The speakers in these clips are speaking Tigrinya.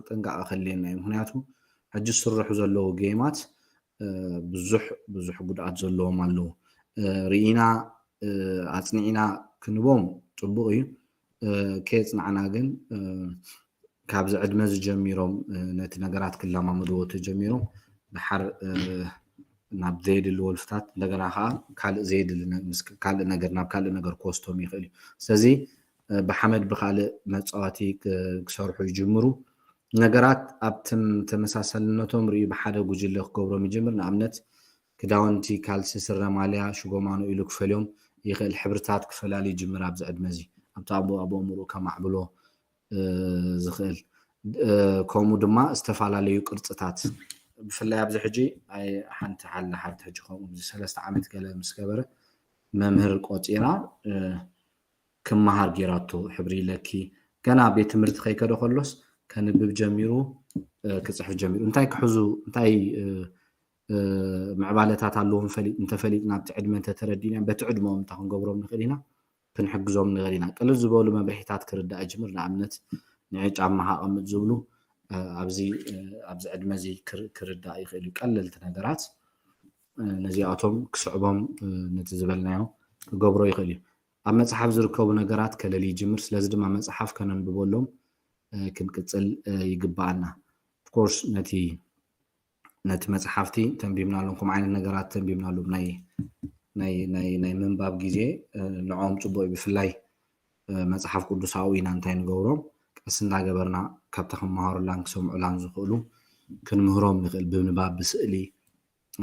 ጥንቃቐ ከድልየና እዩ። ምክንያቱ ሕጂ ዝስርሑ ዘለዉ ጌማት ብዙሕ ብዙሕ ጉድኣት ዘለዎም ኣለዉ። ርኢና ኣፅኒዕና ክንቦም ፅቡቕ እዩ። ከየፅናዕና ግን ካብዚ ዕድመ ዝጀሚሮም ነቲ ነገራት ክለማመድዎ ተጀሚሮም ድሓር ናብ ዘየድሊ ወልፍታት እንደገና ከዓ ካልእ ዘየድሊ ካልእ ነገር ናብ ካልእ ነገር ክወስዶም ይኽእል እዩ። ስለዚ ብሓመድ ብካልእ መፃወቲ ክሰርሑ ይጅምሩ። ነገራት ኣብ ተመሳሳልነቶም ርእዩ ብሓደ ጉጅለ ክገብሮም ይጅምር። ንኣብነት ክዳውንቲ፣ ካልሲ፣ ስረ፣ ማልያ፣ ሽጎማኖ ኢሉ ክፈልዮም ይኽእል። ሕብርታት ክፈላሊ ይጅምር ኣብዚ ዕድመ እዚ ኣብቲ ኣብ ኣእምርኡ ከማዕብሎ ዝኽእል። ከምኡ ድማ ዝተፈላለዩ ቅርፅታት ብፍላይ ኣብዚ ሕጂ ሓንቲ ሓላ ሓንቲ ሕጂ ከምኡ ሰለስተ ዓመት ገለ ምስ ገበረ መምህር ቆፂራ ክመሃር ጌራቶ ሕብሪ ይለኪ ገና ቤት ትምህርቲ ከይከደ ከሎስ ከንብብ ጀሚሩ ክፅሕፍ ጀሚሩ እንታይ ክሕዙ እንታይ ምዕባለታት ኣለዎም እንተፈሊጥና ኣብቲ ዕድመ እንተተረዲና በቲ ዕድመኦም እንታይ ክንገብሮም ንኽእል ኢና ክንሕግዞም ንኽእል ኢና። ቅልል ዝበሉ መምርሒታት ክርዳእ ይጅምር። ንኣብነት ንዒ ጫማ ሃቐምጥ ዝብሉ ኣብዚ ኣብዚ ዕድመ እዚ ክርዳእ ይኽእል እዩ። ቀለልቲ ነገራት ነዚኣቶም ክስዕቦም ነቲ ዝበልናዮ ክገብሮ ይኽእል እዩ። ኣብ መፅሓፍ ዝርከቡ ነገራት ከለሊ ይጅምር። ስለዚ ድማ መፅሓፍ ከነንብበሎም ክንቅፅል ይግበኣና። ኦፍኮርስ ነቲ ነቲ መፅሓፍቲ ተንቢብናሎም ከምኡ ዓይነት ነገራት ተንቢብናሎም ናይ ናይ ናይ ናይ ምንባብ ግዜ ንዕኦም ፅቡቅ እዩ። ብፍላይ መፅሓፍ ቅዱሳዊ ኢና እንታይ ንገብሮም ቀስ እንዳገበርና ካብታ ክመሃሩላን ክሰምዑላን ዝኽእሉ ክንምህሮም ንኽእል ብምንባብ ብስእሊ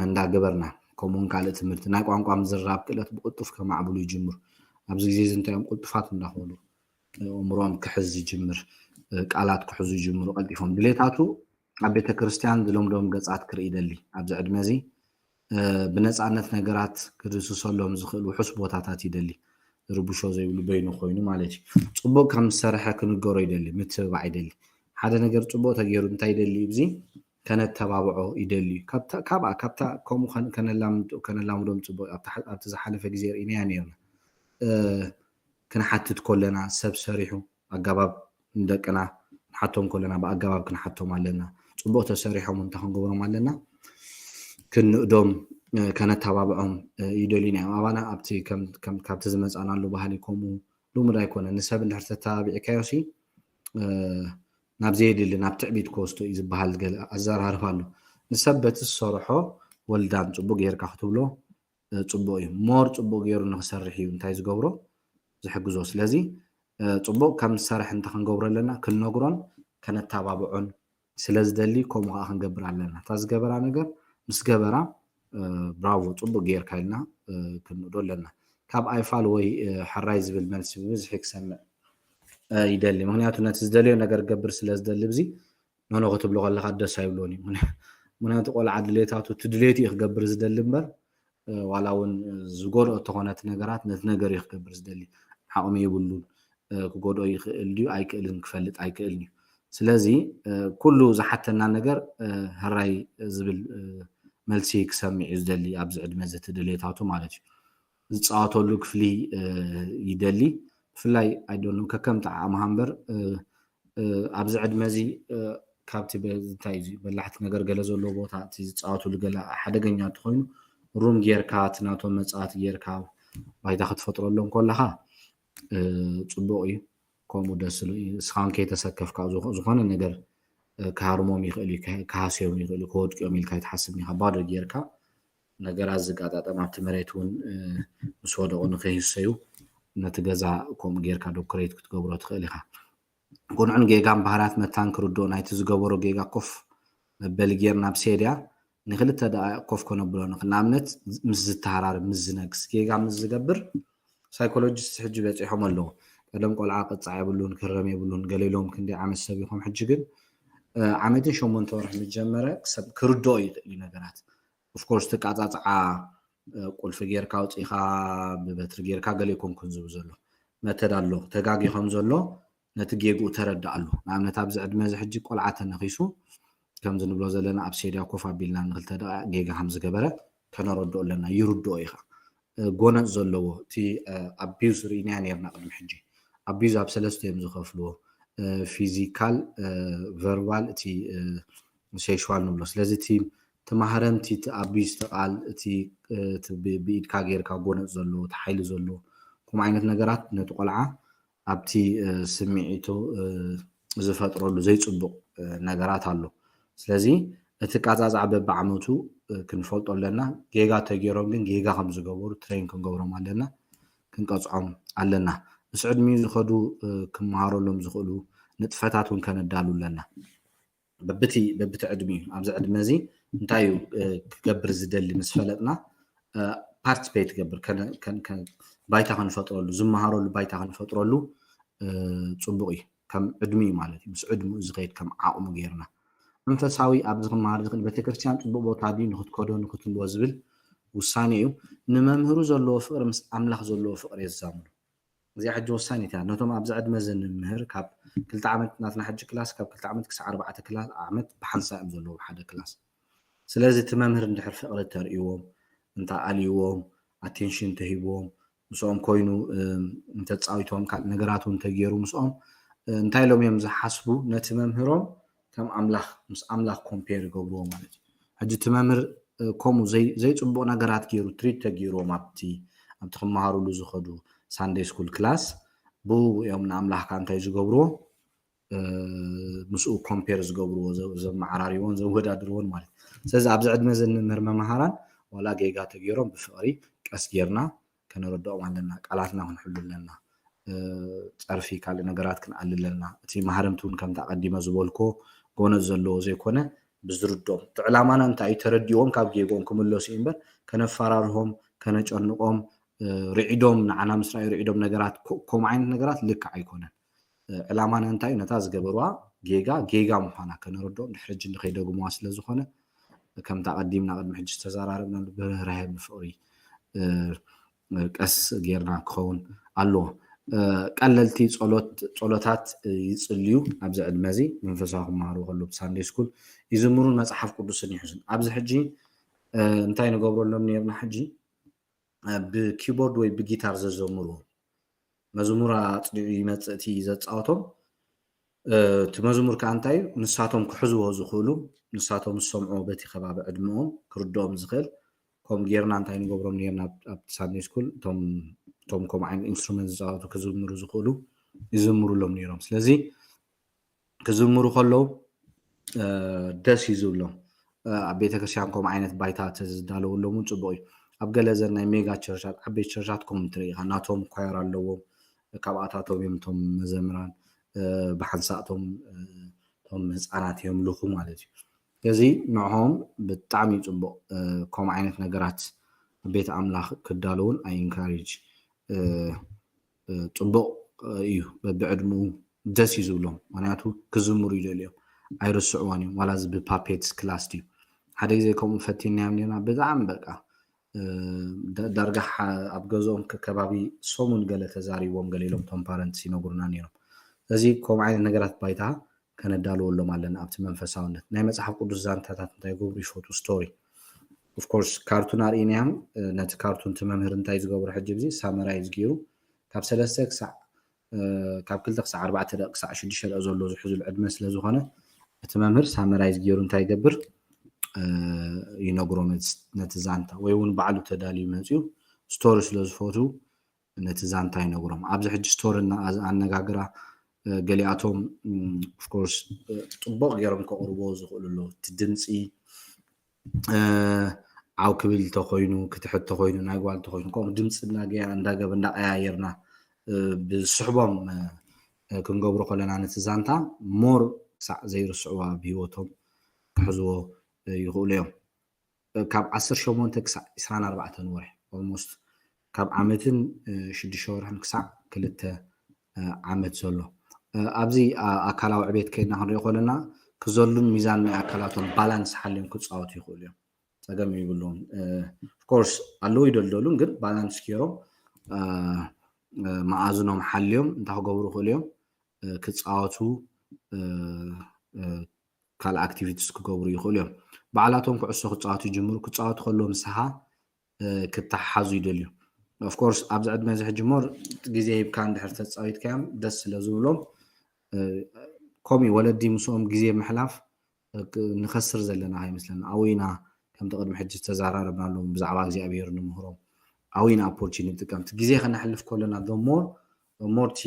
እንዳገበርና ከምኡውን ካልእ ትምህርቲ ናይ ቋንቋ ምዝርራብ ክእለት ብቅልጡፍ ከማዕብሉ ይጅምሩ። ኣብዚ ግዜ እዚ እንታዮም ቅልጡፋት እንዳኾኑ እምሮኦም ክሕዝ ይጅምር፣ ቃላት ክሕዙ ይጅምሩ ቀልጢፎም። ድሌታቱ ኣብ ቤተ ክርስቲያን ዝለምዶም ገጻት ክርኢ ይደሊ። ኣብዚ ዕድመ እዚ ብነጻነት ነገራት ክድስሰሎም ዝኽእል ውሑስ ቦታታት ይደሊ። ዝርብሾ ዘይብሉ በይኑ ኮይኑ ማለት እዩ። ጽቡቕ ከም ዝሰርሐ ክንገሮ ይደሊ፣ ምትብባዕ ይደሊ። ሓደ ነገር ጽቡቕ ተገይሩ እንታይ ይደሊ እዩ? እዚ ከነተባብዖ ይደሊ እዩ። ካብኣ ካብታ ከምኡ ከነላምዶም ጽቡቕ ኣብቲ ዝሓለፈ ግዜ ርኢናያ ነርና። ክንሓትት ከለና ሰብ ሰሪሑ ኣገባብ ንደቅና ንሓቶም ከለና ብኣገባብ ክንሓቶም ኣለና። ጽቡቕ ተሰሪሖም እንታይ ክንገብሮም ኣለና? ክንእዶም ከነተባብዖም ይደልዩና እዮም። ኣባና ኣብቲ ካብቲ ዝመጻናሉ ባህሊ ከምኡ ልሙድ ኣይኮነ። ንሰብ እንድሕር ተተባቢዕካዮ ሲ ናብ ዘየድሊ ናብ ትዕቢት ክወስዶ እዩ ዝበሃል ገለ ኣዘራርባ ኣሎ። ንሰብ በቲ ዝሰርሖ ወልዳን ጽቡቅ ጌርካ ክትብሎ ጽቡቅ እዩ። ሞር ጽቡቅ ገይሩ ንክሰርሕ እዩ እንታይ ዝገብሮ ዝሕግዞ። ስለዚ ጽቡቅ ከም ዝሰርሕ እንተ ክንገብሮ ኣለና ክንነግሮን ከነተባብዖን ስለ ዝደሊ ከምኡ ከዓ ክንገብር ኣለና። እታ ዝገበራ ነገር ምስ ገበራ ብራቮ ጽቡቅ ጌርካ ኢልና ክንእዶ ኣለና። ካብ ኣይፋል ወይ ሕራይ ዝብል መልሲ ብብዝሒ ክሰምዕ ይደሊ። ምክንያቱ ነቲ ዝደልዮ ነገር ክገብር ስለ ዝደሊ ብዚ ኖኖ ክትብሎ ከለካ ደስ ኣይብሎን እዩ። ምክንያቱ ቆልዓ ድሌታቱ እቲ ድሌት እዩ ክገብር ዝደሊ እምበር ዋላ እውን ዝጎድኦ እተኾነ እቲ ነገራት ነቲ ነገር እዩ ክገብር ዝደሊ። ዓቕሚ የብሉን። ክጎድኦ ይኽእል ድዩ ኣይክእልን ክፈልጥ ኣይክእልን እዩ። ስለዚ ኩሉ ዝሓተና ነገር ሕራይ ዝብል መልሲ ክሰምዕ እዩ ዝደሊ ኣብዚ ዕድመ እዚ እቲ ድሌታቱ ማለት እዩ። ዝፃወተሉ ክፍሊ ይደሊ። ብፍላይ ኣይደሎም ከከም ጣዕማ እምበር ኣብዚ ዕድመ እዚ ካብቲ እንታይ እዩ በላሕቲ ነገር ገለ ዘለዎ ቦታ እቲ ዝፃወትሉ ገለ ሓደገኛ እንተኮይኑ ሩም ጌርካ እቲ ናቶም መፃወቲ ጌርካ ባይታ ክትፈጥረሎም ከለካ ፅቡቅ እዩ። ከምኡ ደስ ኢሉ እዩ። እስኻ ከይተሰከፍካ ዝኾነ ነገር ክሃርሞም ይኽእል እዩ፣ ክሃስዮም ይኽእል እዩ፣ ክወድቅዮም ኢልካ ኣይትሓስብን ኢኻ። ባዶ ጌርካ ነገራት ዝጋጣጠም ኣብቲ መሬት እውን ምስ ወደቑ ንኸይህሰዩ ነቲ ገዛ ከምኡ ጌርካ ዶክሬት ክትገብሮ ትኽእል ኢኻ። ቁኑዕን ጌጋን ባህርያት መታን ክርድኦ ናይቲ ዝገበሮ ጌጋ ኮፍ መበሊ ጌርና ብሴድያ ንክልተ ደቃይቕ ኮፍ ከነብሎ ንኽእል። ንኣብነት ምስ ዝተሃራርብ፣ ምስ ዝነግስ፣ ጌጋ ምስ ዝገብር ሳይኮሎጂስት ሕጂ በፂሖም ኣለዉ። ቀደም ቆልዓ ቅፃዕ የብሉን፣ ክረም የብሉን፣ ገለ ኢሎም ክንደይ ዓመት ሰብ ይኾም። ሕጂ ግን ዓመትን ሸሞንተ ወርሒ ምስ ጀመረ ሰብ ክርድኦ ይኽእል እዩ ነገራት። ኦፍኮርስ ትቃፃፅዓ ቁልፊ ጌርካ ኣውፂኻ ብበትሪ ጌርካ ገለ ይኮንኩን ዝብል ዘሎ መተድ ኣሎ። ተጋጊ ከም ዘሎ ነቲ ጌግኡ ተረድኣሉ። ንኣብነት ኣብዚ ዕድመ እዚ ሕጂ ቆልዓ ተነኺሱ ከምዚ ንብሎ ዘለና ኣብ ሴድያ ኮፍ ኣቢልና ንክልተ ደቂቕ ጌጋ ከም ዝገበረ ከነረድኦ ኣለና። ይርድኦ ኢኻ። ጎነፅ ዘለዎ እቲ ኣቢዩዝ ርኢናያ ነርና ቅድሚ ሕጂ። ኣቢዩዝ ኣብ ሰለስተ እዮም ዝኸፍልዎ። ፊዚካል፣ ቨርባል፣ እቲ ሴክሹዋል ንብሎ። ስለዚ እቲ ማህረምቲ፣ እቲ ኣቢዩዝ፣ እቲ ቃል፣ እቲ ብኢድካ ጌርካ ጎነፅ ዘሎ፣ እቲ ሓይሊ ዘሎ፣ ከምኡ ዓይነት ነገራት ነቲ ቆልዓ ኣብቲ ስምዒቱ ዝፈጥረሉ ዘይፅቡቕ ነገራት ኣሎ። ስለዚ እቲ ቃፃፃዕ በብዓመቱ ክንፈልጦ ኣለና። ጌጋ ተገይሮም ግን ጌጋ ከም ዝገበሩ ትሬን ክንገብሮም ኣለና፣ ክንቀፅዖም ኣለና። ምስ ዕድሚኡ ዝኸዱ ክመሃረሎም ዝኽእሉ ንጥፈታት እውን ከነዳሉ ኣለና። በብቲ በብቲ ዕድሚኡ፣ ኣብዚ ዕድመ እዚ እንታይ እዩ ክገብር ዝደሊ ምስ ፈለጥና፣ ፓርቲስፔት ትገብር፣ ባይታ ክንፈጥረሉ፣ ዝመሃረሉ ባይታ ክንፈጥረሉ ፅቡቕ እዩ። ከም ዕድሚኡ ማለት እዩ፣ ምስ ዕድሚኡ ዝኸይድ ከም ዓቕሙ ገይርና። መንፈሳዊ ኣብዚ ክመሃር ዝኽእል ቤተክርስትያን ፅቡቕ ቦታ ድዩ ንክትከዶ ንክትህልዎ ዝብል ውሳኔ እዩ። ንመምህሩ ዘለዎ ፍቕሪ ምስ ኣምላኽ ዘለዎ ፍቕሪ የዛምዶ። እዚኣ ሕጂ ወሳኒት እያ። ነቶም ኣብዚ ዕድመ እዚ ንምህር፣ ካብ ክልተ ዓመት ናትና ሕጂ ክላስ፣ ካብ ክልተ ዓመት ክሳዕ ኣርባዕተ ክላስ ዓመት ብሓንሳእ እዮም ዘለዉ ሓደ ክላስ። ስለዚ እቲ መምህር እንድሕር ፍቕሪ ተርእይዎም፣ እንተ ኣልይዎም፣ ኣቴንሽን ተሂብዎም፣ ምስኦም ኮይኑ እንተፃዊቶም፣ ካልእ ነገራት እውን ተገይሩ ምስኦም እንታይ ኢሎም እዮም ዝሓስቡ? ነቲ መምህሮም ከም ኣምላኽ፣ ምስ ኣምላኽ ኮምፔር ይገብርዎ ማለት እዩ። ሕጂ እቲ መምህር ከምኡ ዘይፅቡቕ ነገራት ገይሩ ትሪት ተገይርዎም ኣብቲ ኣብቲ ክመሃሩሉ ዝኸዱ ሳንደይ ስኩል ክላስ፣ ብኡ እዮም ንኣምላኽ ከዓ እንታይ ዝገብርዎ? ምስኡ ኮምፔር ዝገብርዎ፣ ዘመዓራርይዎን ዘወዳድርዎን ማለት እዩ። ስለዚ ኣብዚ ዕድመ እዚ እንምህር መምሃራን ዋላ ጌጋ ተገይሮም ብፍቕሪ ቀስ ጌርና ከነረድኦም ኣለና። ቃላትና ክንሕሉ ኣለና። ፀርፊ ካልእ ነገራት ክንኣሊ ኣለና። እቲ ማህረምቲ እውን ከምቲ ኣቐዲመ ዝበልክዎ ጎነፅ ዘለዎ ዘይኮነ ብዝርድኦም፣ እቲ ዕላማና እንታይ እዩ ተረዲኦም ካብ ጌግኦም ክምለሱ እዩ እምበር ከነፈራርሆም፣ ከነጨንቖም፣ ርዒዶም፣ ንዓና ምስ ረኣዩ ርዒዶም ነገራት፣ ከምኡ ዓይነት ነገራት ልክዕ ኣይኮነን። ዕላማና እንታይ እዩ? ነታ ዝገበርዋ ጌጋ ጌጋ ምዃና ከነረድኦም፣ ድሕሪ ሕጂ ንከይደግምዋ ስለ ዝኾነ ከምቲ ኣቐዲምና ቅድሚ ሕጂ ዝተዘራረብናሉ ብርህራሄ ብፍቕሪ ቀስ ጌርና ክኸውን ኣለዎ። ቀለልቲ ጸሎታት ይጽልዩ። ኣብዚ ዕድመ እዚ መንፈሳዊ ክመሃሩ ከለዉ ሳንደይ ስኩል ይዝምሩን መጽሓፍ ቅዱስን ይሕዙን። ኣብዚ ሕጂ እንታይ ንገብረሎም ነርና? ሕጂ ብኪቦርድ ወይ ብጊታር ዘዘምሩ መዝሙር ኣጽኒዑ ይመጽእ እቲ ዘጻወቶም። እቲ መዝሙር ከዓ እንታይ እዩ? ንሳቶም ክሕዝዎ ዝኽእሉ፣ ንሳቶም ዝሰምዕዎ በቲ ከባቢ ዕድመኦም ክርድኦም ዝኽእል፣ ከምኡ ጌርና እንታይ ንገብሮም ኔርና ኣብቲ ሳንደይ ስኩል፣ እቶም ከምኡ ዓይነት ኢንስትሩመንት ዝፃወቱ ክዝምሩ ዝኽእሉ ይዝምሩሎም ኔሮም። ስለዚ ክዝምሩ ከለዉ ደስ እዩ ዝብሎም። ኣብ ቤተክርስትያን ከምኡ ዓይነት ባይታ ተዝዳለወሎም እውን ፅቡቕ እዩ። ኣብ ገለ ዘን ናይ ሜጋ ቸርቻት፣ ዓበይቲ ቸርቻት ከምኡ ትርኢ ኢኻ፣ ናቶም ኳየር ኣለዎም፣ ካብኣታቶም እዮም እቶም መዘምራን ብሓንሳእ እቶም ህፃናት የምልኹ ማለት እዩ። ስለዚ ንዕኦም ብጣዕሚ እዩ ፅቡቕ ከምኡ ዓይነት ነገራት ቤት ኣምላኽ ክዳለውን ኣይ ኢንካሬጅ። ፅቡቕ እዩ፣ በብዕድምኡ ደስ እዩ ዝብሎም፣ ምክንያቱ ክዝምሩ ይደልዮም፣ ኣይርስዕዎን እዮም። ዋላ እዚ ብፓፔትስ ክላስ ድዩ ሓደ ግዜ ከምኡ ፈቲናዮም ኔርና፣ ብጣዕሚ በቃ ዳርጋ ኣብ ገዝኦም ከባቢ ሰሙን ገለ ተዛሪቦም ገለ ኢሎም እቶም ፓረንትስ ይነግሩና ነይሮም። ስለዚ ከምኡ ዓይነት ነገራት ባይታ ከነዳልወሎም ኣለና። ኣብቲ መንፈሳውነት ናይ መፅሓፍ ቅዱስ ዛንታታት እንታይ ገብሩ ይፈቱ፣ ስቶሪ ኦፍኮርስ ካርቱን ኣርእናዮም። ነቲ ካርቱን እቲ መምህር እንታይ ዝገብሮ ሕጂ ብዚ ሳመራይዝ ገይሩ ካብ ሰለስተ ክሳዕ ካብ ክልተ ክሳዕ ኣርባዕተ ደቂ ክሳዕ ሽዱሽተ ደቂ ዘሎ ዝሕዙሉ ዕድመ ስለ ዝኾነ እቲ መምህር ሳመራይዝ ገይሩ እንታይ ይገብር ይነግሮ ነቲ ዛንታ፣ ወይ እውን ባዕሉ ተዳልዩ መፅዩ ስቶሪ ስለ ዝፈቱ ነቲ ዛንታ ይነግሮም። ኣብዚ ሕጂ ስቶሪ ኣነጋግራ ገሊኣቶም ኦፍኮርስ ፅቡቕ ገይሮም ከቕርቦ ዝኽእሉ ኣለዉ። እቲ ድምፂ ዓው ክብል ተኮይኑ፣ ክትሕት ተኮይኑ፣ ናይ ጓል ተኮይኑ ከምኡ ድምፂ እንዳገያ እንዳገብ እንዳቀያየርና ብስሕቦም ክንገብሮ ከለና ነቲ ዛንታ ሞር ክሳዕ ዘይርስዕዋ ብሂወቶም ክሕዝዎ ይኽእሉ እዮም። ካብ ዓሰርተ ሸሞንተ ክሳዕ ዕስራን ኣርባዕተን ወርሒ ኦልሞስት ካብ ዓመትን ሽዱሽተ ወርሕን ክሳዕ ክልተ ዓመት ዘሎ ኣብዚ ኣካላዊ ዕቤት ከይድና ክንሪኦ ከለና ክዘሉን ሚዛን ናይ ኣካላቶም ባላንስ ሓልዮም ክፃወቱ ይኽእሉ እዮም። ፀገም ይብሉን ኦፍኮርስ ኣለዉ ይደልደሉን ግን ባላንስ ገይሮም መኣዝኖም ሓልዮም እንታይ ክገብሩ ይኽእሉ እዮም? ክፃወቱ ካልእ ኣክቲቪቲስ ክገብሩ ይኽእሉ እዮም። ባዕላቶም ኩዕሶ ክፃወቱ ይጅምሩ። ክፃወቱ ከለዉ ምሳኻ ክተሓሓዙ ይደልዩ። ኦፍኮርስ ኣብዚ ዕድመ እዚ ሕጂ ሞር ግዜ ሂብካ እንድሕር ተፃዊትካዮም ደስ ስለ ዝብሎም ከምኡ ወለዲ ምስኦም ግዜ ምሕላፍ ንኸስር ዘለና ኣይመስለና። ኣዊና ከምቲ ቅድሚ ሕጂ ዝተዘራረብናሎም ብዛዕባ እግዚኣብሔር ንምህሮም ኣዊና ኣፖርቹኒቲ ንጥቀም። ግዜ ከነሕልፍ ከለና ዶሞር ሞርቲ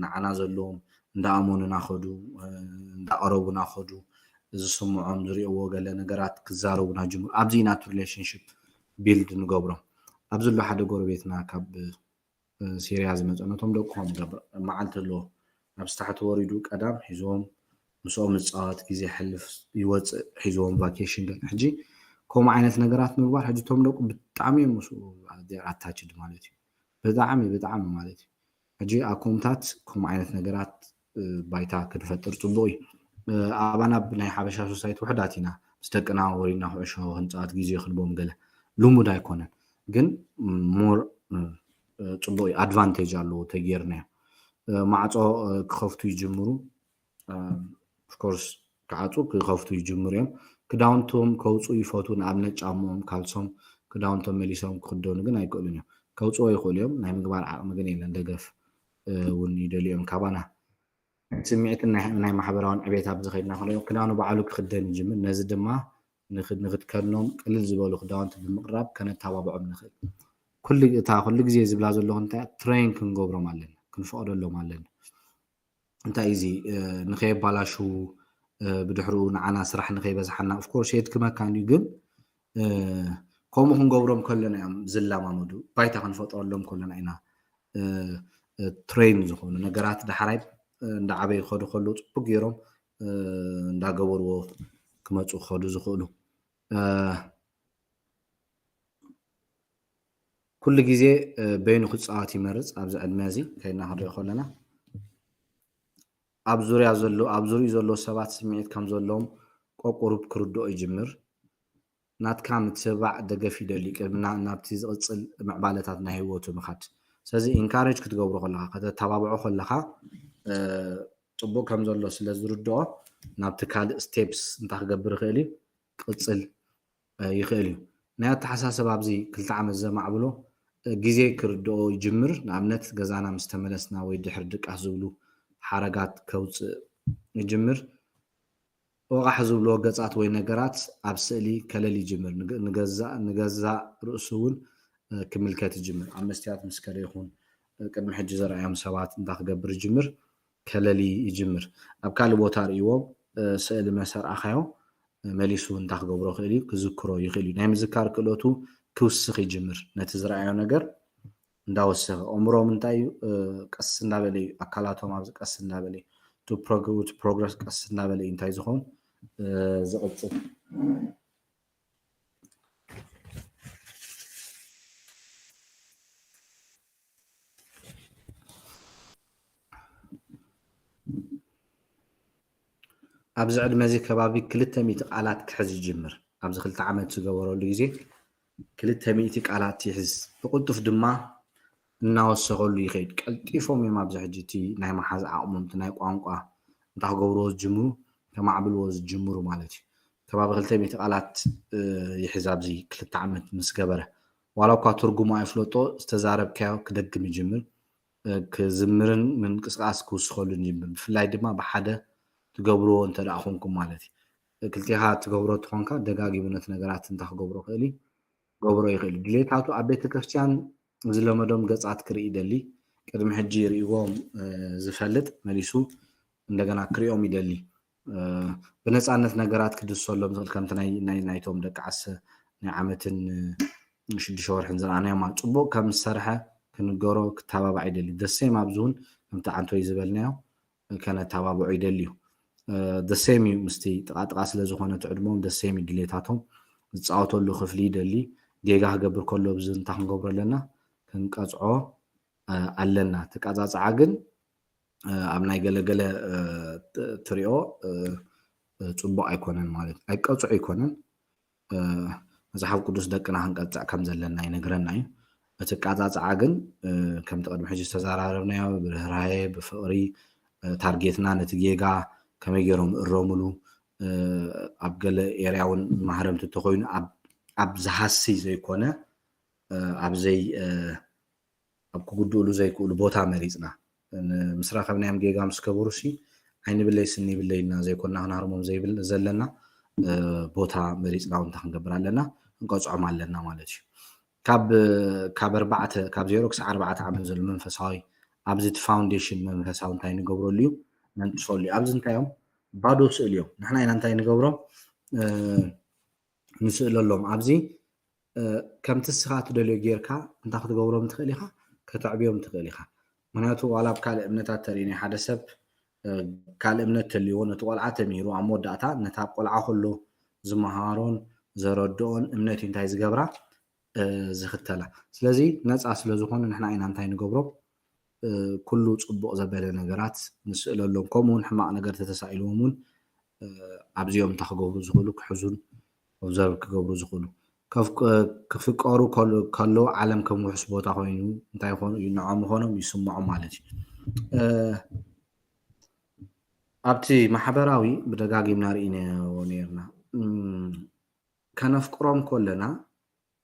ንዓና ዘለዎም እንዳኣመኑና ኸዱ እንዳቀረቡና ኸዱ ዝስምዖም ዝሪእዎ ገለ ነገራት ክዛረቡና ጅምሩ። ኣብዚ ኢና እቲ ሪሌሽንሽፕ ቢልድ ንገብሮም። ኣብዚ ኣሎ ሓደ ጎረቤትና ካብ ሲርያ ዝመፀ ነቶም ደቅኹም ገብር መዓልቲ ኣለዎ። ናብ ስታሕቲ ወሪዱ ቀዳም ሒዝዎም ምስኦም ዝፃወት ግዜ ሕልፍ ይወፅእ ሒዝዎም ቫኬሽን ገለ ሕጂ ከምኡ ዓይነት ነገራት ምግባር ሕጂ እቶም ደቁ ብጣዕሚ እዮም ምስኡ ኣታችድ ማለት እዩ። ብጣዕሚ ብጣዕሚ ማለት እዩ። ሕጂ ኣብ ኮምታት ከምኡ ዓይነት ነገራት ባይታ ክንፈጥር ፅቡቅ እዩ። ኣባና ብናይ ሓበሻ ሶሳይቲ ውሕዳት ኢና ምስ ደቅና ወሪድና ኩዕሾ ክንፃወት ግዜ ክንቦም ገለ ልሙድ ኣይኮነን። ግን ሞር ፅቡቅ እዩ ኣድቫንቴጅ ኣለዎ ተጌርናዮ። ማዕፆ ክኸፍቱ ይጅምሩ። ኦፍኮርስ ክዓፁ ክኸፍቱ ይጅምሩ እዮም። ክዳውንቶም ከውፁ ይፈቱ ንኣብነት ጫምኦም ካልሶም ክዳውንቶም መሊሶም ክክደኑ ግን ኣይክእሉን እዮም። ከውፅዎ ይኽእሉ እዮም ናይ ምግባር ዓቕሚ ግን የለን ደገፍ እውን ይደልዩ እዮም ካባና። ስምዒትን ናይ ማሕበራውን ዕቤት ኣብ ዝኸድና ከሎ ክዳኑ ባዕሉ ክኽደን ይጅምር። ነዚ ድማ ንክትከድኖም ቅልል ዝበሉ ክዳውንቲ ብምቕራብ ከነተባብዖም ንኽእል። ኩሉ እታ ኩሉ ግዜ ዝብላ ዘለኹ እንታይ ትሬን ክንገብሮም ኣለና፣ ክንፈቕደሎም ኣለና። እንታይ እዚ ንኸየባላሽዉ ብድሕሪኡ ንዓና ስራሕ ንኸይበዝሓና ኦፍኮርስ የድክመካ እንድዩ ግን ከምኡ ክንገብሮም ከለና እዮም ዝለማመዱ። ባይታ ክንፈጥረሎም ከለና ኢና ትሬን ዝኾኑ ነገራት ዳሕራይ እንዳዓበዩ ክኸዱ ከለዉ ፅቡቅ ገይሮም እንዳገበርዎ ክመፁ ክኸዱ ዝኽእሉ። ኩሉ ግዜ በይኑ ክፃወት ይመርፅ ኣብዚ ዕድመ እዚ ከይድና ክንሪኦ ከለና ኣብ ዙርያ ዘሎ ኣብ ዙሪኡ ዘለዉ ሰባት ስምዒት ከም ዘለዎም ቆቁሩብ ክርድኦ ይጅምር። ናትካ ምትብባዕ ደገፍ ይደሊ ቅድሚ ናብቲ ዝቕፅል ምዕባለታት ናይ ህይወቱ ምኻድ። ስለዚ ኢንካሬጅ ክትገብሮ ከለካ ከተተባብዖ ከለካ ፅቡቅ ከም ዘሎ ስለ ዝርድኦ ናብቲ ካልእ ስቴፕስ እንታይ ክገብር ይኽእል እዩ ክቕፅል ይኽእል እዩ። ናይ ኣተሓሳስባ ኣብዚ ክልተ ዓመት ዘማዕብሎ ግዜ ክርድኦ ይጅምር። ንኣብነት ገዛና ምስ ተመለስና ወይ ድሕሪ ድቃስ ዝብሉ ሓረጋት ከውፅእ ይጅምር። ወቓሕ ዝብልዎ ገጻት ወይ ነገራት ኣብ ስእሊ ከለል ይጅምር። ንገዛእ ርእሱ እውን ክምልከት ይጅምር። ኣብ መስትያት ምስ ከደ ይኹን ቅድሚ ሕጂ ዘርኣዮም ሰባት እንታይ ክገብር ይጅምር? ከለሊ ይጅምር። ኣብ ካልእ ቦታ ርእይዎ ስእሊ መሰ ኣርኣኻዮ መሊሱ እንታይ ክገብሮ ይኽእል እዩ? ክዝክሮ ይኽእል እዩ። ናይ ምዝካር ክእለቱ ክውስኽ ይጅምር። ነቲ ዝረኣዮ ነገር እንዳወሰኸ ኣእምሮኦም እንታይ እዩ ቀስ እንዳበለ እዩ ኣካላቶም ኣብዚ ቀስ እንዳበለ እዩ ፕሮግረስ ቀስ እንዳበለ እዩ እንታይ ዝኸውን ዝቕፅል። ኣብዚ ዕድመ እዚ ከባቢ ክልተ ሚእቲ ቃላት ክሕዝ ይጅምር። ኣብዚ ክልተ ዓመት ዝገበረሉ ግዜ ክልተ ሚእቲ ቃላት ይሕዝ። ብቕልጡፍ ድማ እናወሰኸሉ ይኸይድ። ቀልጢፎም እዮም ኣብዚ ሕጂ እቲ ናይ መሓዝ ዓቕሞም እቲ ናይ ቋንቋ እንታይ ክገብርዎ ዝጅምሩ ከማዕብልዎ ዝጅምሩ ማለት እዩ። ከባቢ ክልተ ሚእቲ ቃላት ይሕዝ ኣብዚ ክልተ ዓመት ምስ ገበረ ዋላ እኳ ትርጉሙ ኣይፍለጦ ዝተዛረብካዮ ክደግም ይጅምር። ክዝምርን ምንቅስቃስ ክውስኸሉን ይብል። ብፍላይ ድማ ብሓደ ትገብርዎ እንተ ደኣ ኾንኩም ማለት እዩ። ክልቴኻ ትገብሮ ትኾንካ ደጋጊሙ ነቲ ነገራት እንታይ ክገብሮ ክእል እዩ ገብሮ ይኽእል እዩ። ድሌታቱ ኣብ ቤተ ክርስቲያን ዝለመዶም ገጻት ክርኢ ይደሊ። ቅድሚ ሕጂ ርእዎም ዝፈልጥ መሊሱ እንደገና ክሪኦም ይደሊ። ብነፃነት ነገራት ክድሰሎም ዝኽእል ከምቲ ናይ ናይቶም ደቂ ዓሰ ናይ ዓመትን ሽዱሽተ ወርሕን ዝረኣናዮ ማለት ፅቡቅ ከም ዝሰርሐ ክንገሮ ክተባባዕ ይደሊ። ደሴም ኣብዚ እውን ከምቲ ዓንቶይ ዝበልናዮ ከነተባብዖ ይደሊ እዩ። ደሴም እዩ ምስቲ ጥቓጥቓ ስለ ዝኾነ እቲ ዕድሞም ደሴም እዩ ድሌታቶም ዝፃወተሉ ክፍሊ ይደሊ። ጌጋ ክገብር ከሎ ብዚ እንታይ ክንገብሮ ኣለና? ክንቀፅዖ ኣለና። እቲ ቀፃፅዓ ግን ኣብ ናይ ገለገለ ትሪኦ ፅቡቅ ኣይኮነን ማለት ኣይቀፅዑ ኣይኮነን። መፅሓፍ ቅዱስ ደቅና ክንቀፅዕ ከም ዘለና ይነግረና እዩ። እቲ ቃፃፅዓ ግን ከምቲ ቅድሚ ሕጂ ዝተዘራረብናዮ ብርህራሄ ብፍቅሪ ታርጌትና ነቲ ጌጋ ከመይ ገይሮም እረሙሉ ኣብ ገለ ኤርያ እውን ማህረምቲ እንተኮይኑ ኣብ ዝሃሲ ዘይኮነ ኣብ ዘይ ኣብ ክጉድእሉ ዘይክእሉ ቦታ መሪፅና ምስ ረኸብናዮም ጌጋ ምስ ገበሩ ሲ ኣይንብለይ ስኒ ይብለይ ኢልና ዘይኮና ክንሃርሞም ዘይብል ዘለና ቦታ መሪፅና እውን እንታይ ክንገብር ኣለና? ክንቀፅዖም ኣለና ማለት እዩ። ካብ ካብ ኣርባዕተ ካብ ዜሮ ክሳዕ ኣርባዕተ ዓመት ዘሎ መንፈሳዊ ኣብዚ እቲ ፋውንዴሽን መንፈሳዊ እንታይ ንገብረሉ እዩ? ነንጥፈሉ እዩ። ኣብዚ እንታይ እዮም? ባዶ ስእሊ እዮም። ንሕና ኢና እንታይ ንገብሮም? ንስእለሎም ኣብዚ ከምቲ እስኻ ትደልዮ ጌርካ እንታይ ክትገብሮም ትኽእል ኢኻ? ከተዕብዮም ትኽእል ኢኻ። ምክንያቱ ዋላ ኣብ ካልእ እምነታት ተርእኒ ሓደ ሰብ ካልእ እምነት ተልዎ ነቲ ቆልዓ ተሚሩ ኣብ መወዳእታ ነታ ቆልዓ ከሎ ዝመሃሮን ዘረድኦን እምነት እዩ እንታይ ዝገብራ ዝኽተላ። ስለዚ ነፃ ስለ ዝኾኑ ንሕና ኢና እንታይ ንገብሮም? ኩሉ ፅቡቕ ዘበለ ነገራት ንስእለሎም። ከምኡ እውን ሕማቕ ነገር ተተሳኢልዎም እውን ኣብዚኦም እንታይ ክገብሩ ዝኽእሉ ክሕዙን ኦብዘርቭ ክገብሩ ዝኽእሉ። ክፍቀሩ ከለዉ ዓለም ከም ውሑስ ቦታ ኮይኑ እንታይ ይኾኑ ንዖም ይኾኖም ይስምዖም ማለት እዩ። ኣብቲ ማሕበራዊ ብደጋጊምና ርኢናዮ ነርና። ከነፍቅሮም ከለና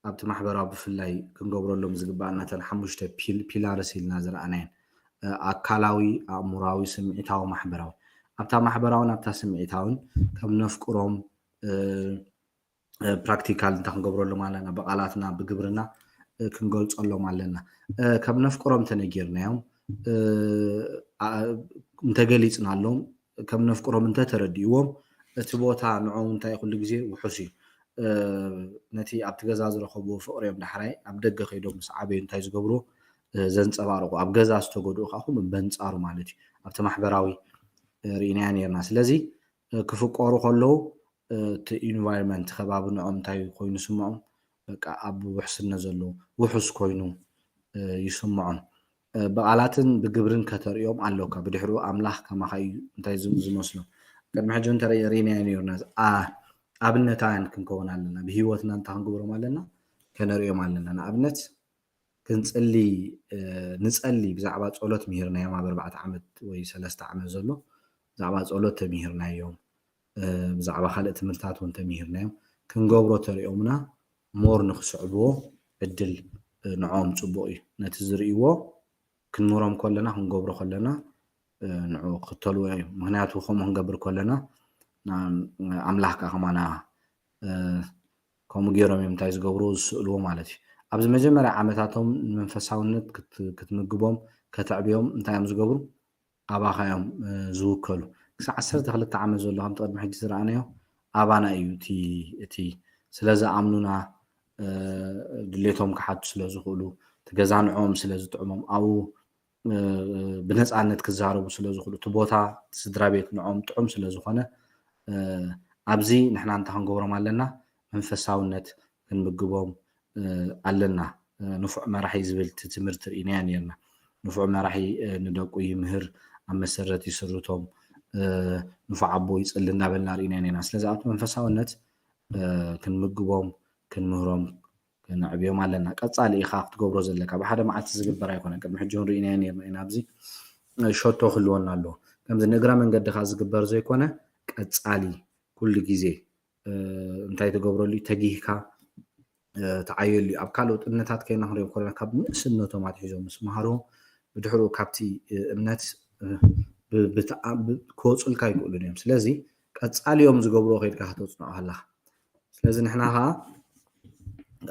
ኣብቲ ማሕበራዊ ብፍላይ ክንገብረሎም ዝግባኣና እተን ሓሙሽተ ፒላርስ ኢልና ዝረኣናየን ኣካላዊ፣ ኣእሙራዊ፣ ስምዒታዊ፣ ማሕበራዊ። ኣብታ ማሕበራውን ኣብታ ስምዒታውን ከም ነፍቅሮም ፕራክቲካል እንታይ ክንገብረሎም ኣለና? ብቃላትና ብግብርና ክንገልፀሎም ኣለና። ከም ነፍቅሮም እንተነጊርናዮም እንተገሊፅናሎም ከም ነፍቅሮም እንተተረዲእዎም እቲ ቦታ ንዖም እንታይ ኩሉ ግዜ ውሑስ እዩ። ነቲ ኣብቲ ገዛ ዝረኸብዎ ፍቅሪ እዮም ዳሕራይ ኣብ ደገ ከይዶም ምስ ዓበዩ እንታይ ዝገብርዎ ዘንፀባርቁ ኣብ ገዛ ዝተጎድኡ ከዓ ከምኡ በንፃሩ ማለት እዩ ኣብቲ ማሕበራዊ ርኢናያ ነርና። ስለዚ ክፍቀሩ ከለዉ እቲ ኢንቫይሮንመንት ከባቢ ንዖም እንታይ ኮይኑ ስምዖም በቃ ኣብ ውሕስነት ዘለዉ ውሑስ ኮይኑ ይስምዖም። ብቓላትን ብግብርን ከተርእዮም ኣለካ። ብድሕሪኡ ኣምላኽ ከማኻ እዩ እንታይ ዝም- ዝመስሎ። ቅድሚ ሕጂ እውን ተረይ ርኢናዮ ነርና። ኣ- ኣብነታውያን ክንከውን ኣለና። ብህይወትና እንታይ ክንገብሮም ኣለና? ከነርእዮም ኣለና። ንኣብነት ክንጽሊ ንጸሊ ብዛዕባ ጸሎት ምሂርናዮም ኣብ ኣርባዕተ ዓመት ወይ ሰለስተ ዓመት ዘሎ ብዛዕባ ጸሎት ተምሂርናዮም። ብዛዕባ ካልእ ትምህርታት እውን ተምሂርናዮም ክንገብሮ ተሪኦምና ሞር ንክስዕብዎ ዕድል ንዕኦም ፅቡቅ እዩ። ነቲ ዝርእይዎ ክንምህሮም ከለና ክንገብሮ ከለና ንዕኡ ክክተልዎ እዮም። ምክንያቱ ከምኡ ክንገብር ከለና ኣምላኽ ከዓ ከማና ከምኡ ገይሮም እዮም እንታይ ዝገብሩ ዝስእልዎ ማለት እዩ። ኣብዚ መጀመርያ ዓመታቶም ንመንፈሳውነት ክትምግቦም ከተዕብዮም እንታይ እዮም ዝገብሩ? ኣባኻ እዮም ዝውከሉ። ክሳብ ዓሰርተ ክልተ ዓመት ዘሎ ከምቲ ቅድሚ ሕጂ ዝረኣናዮ ኣባና እዩ እቲ እቲ ስለ ዝኣምኑና ድሌቶም ክሓቱ ስለ ዝኽእሉ እቲ ገዛ ንዕኦም ስለ ዝጥዕሞም ኣብኡ ብነፃነት ክዛረቡ ስለ ዝኽእሉ እቲ ቦታ እቲ ስድራ ቤት ንዕኦም ጥዑም ስለ ዝኾነ ኣብዚ ንሕና እንታይ ክንገብሮም ኣለና መንፈሳውነት ክንምግቦም ኣለና። ንፉዕ መራሒ ዝብል ትምህርቲ ርኢናያ ነርና። ንፉዕ መራሒ ንደቁ ይምህር፣ ኣብ መሰረት ይስርቶም፣ ንፉዕ ኣቦ ይፅሊ እንዳበልና ርኢናያ ነርና። ስለዚ ኣብቲ መንፈሳውነት ክንምግቦም፣ ክንምህሮም፣ ክነዕብዮም ኣለና። ቀፃሊ ኢኻ ክትገብሮ ዘለካ ብሓደ መዓልቲ ዝግበር ኣይኮነ። ቅድሚ ሕጂ እውን ርኢናዮ ነርና ኢና። ኣብዚ ሸቶ ክህልወና ኣለዎ። ከምዚ ንእግረ መንገድኻ ዝግበር ዘይኮነ ቀፃሊ ኩሉ ግዜ እንታይ ትገብረሉ እዩ? ተጊህካ ትዓየሉ እዩ። ኣብ ካልኦት እምነታት ከይና ክንሪኦ ከለና ካብ ንእስነቶም ኣትሒዞም ምስ መሃርዎም ብድሕሪኡ ካብቲ እምነት ክወፁልካ ኣይክእሉን እዮም። ስለዚ ቀፃሊ እዮም ዝገብርዎ ከይድካ ከተፅንዖ ከለካ። ስለዚ ንሕና ከዓ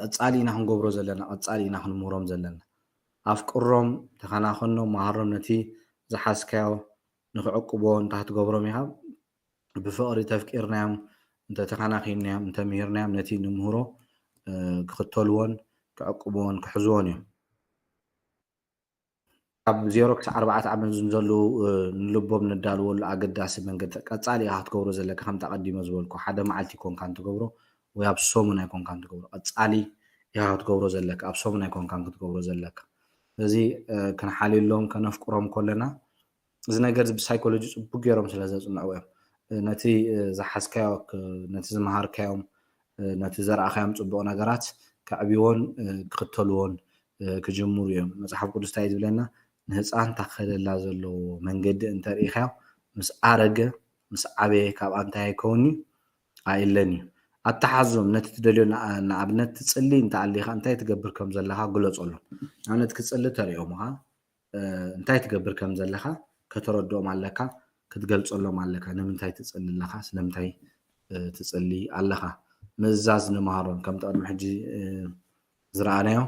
ቀፃሊ ኢና ክንገብሮ ዘለና፣ ቀፃሊ ኢና ክንምህሮም ዘለና። ኣፍቅሮም፣ ተኸናኸኖም፣ መሃሮም ነቲ ዝሓዝካዮ ንክዕቅቦ እንታይ ክትገብሮም ኢኻ? ብፍቕሪ ተፍቂርናዮም እንተተኸናኺንናዮም እንተምሂርናዮም ነቲ ንምህሮ ክኽተልዎን ክዕቅብዎን ክሕዝዎን እዮም። ካብ ዜሮ ክሳብ ኣርባዕተ ዓመት ንዘለዉ ንልቦም ነዳልወሉ ኣገዳሲ መንገዲ ቀፃሊ ኢኻ ክትገብሮ ዘለካ ከምቲ ኣቐዲመ ዝበልኩ ሓደ መዓልቲ ይኮንካን ትገብሮ ወይ ኣብ ሰሙን ኣይኮንካን ትገብሮ ቀፃሊ ኢኻ ክትገብሮ ዘለካ ኣብ ሰሙን ኣይኮንካን ክትገብሮ ዘለካ ስለዚ ክንሓልየሎም ከነፍቅሮም ከለና እዚ ነገር እዚ ብሳይኮሎጂ ፅቡቅ ገይሮም ስለ ዘፅንዕዎ እዮም። ነቲ ዝሓዝካዮ፣ ነቲ ዝመሃርካዮም፣ ነቲ ዘርኣኻዮም ፅቡቅ ነገራት ከዕብይዎን ክኽተልዎን ክጅምሩ እዮም። መፅሓፍ ቅዱስ እንታይ እዩ ዝብለና? ንህፃን ታኸደላ ዘለዎ መንገዲ እንተርኢኻዮ ምስ ኣረገ ምስ ዓበየ ካብ ኣንታይ ኣይከውን እዩ ኣይለን እዩ። ኣተሓዞም ነቲ ትደልዮ ንኣብነት ትፅሊ እንተኣሊኻ እንታይ ትገብር ከም ዘለኻ ግለፀሎም። ንኣብነት ክፅሊ ተሪኦምኻ እንታይ ትገብር ከም ዘለካ ከተረድኦም ኣለካ። ክትገልጸሎም ኣለካ። ንምንታይ ትጽሊ ኣለኻ? ስለምንታይ ትጽሊ ኣለኻ? ምእዛዝ ንመሃሮም። ከምቲ ቅድሚ ሕጂ ዝረኣናዮ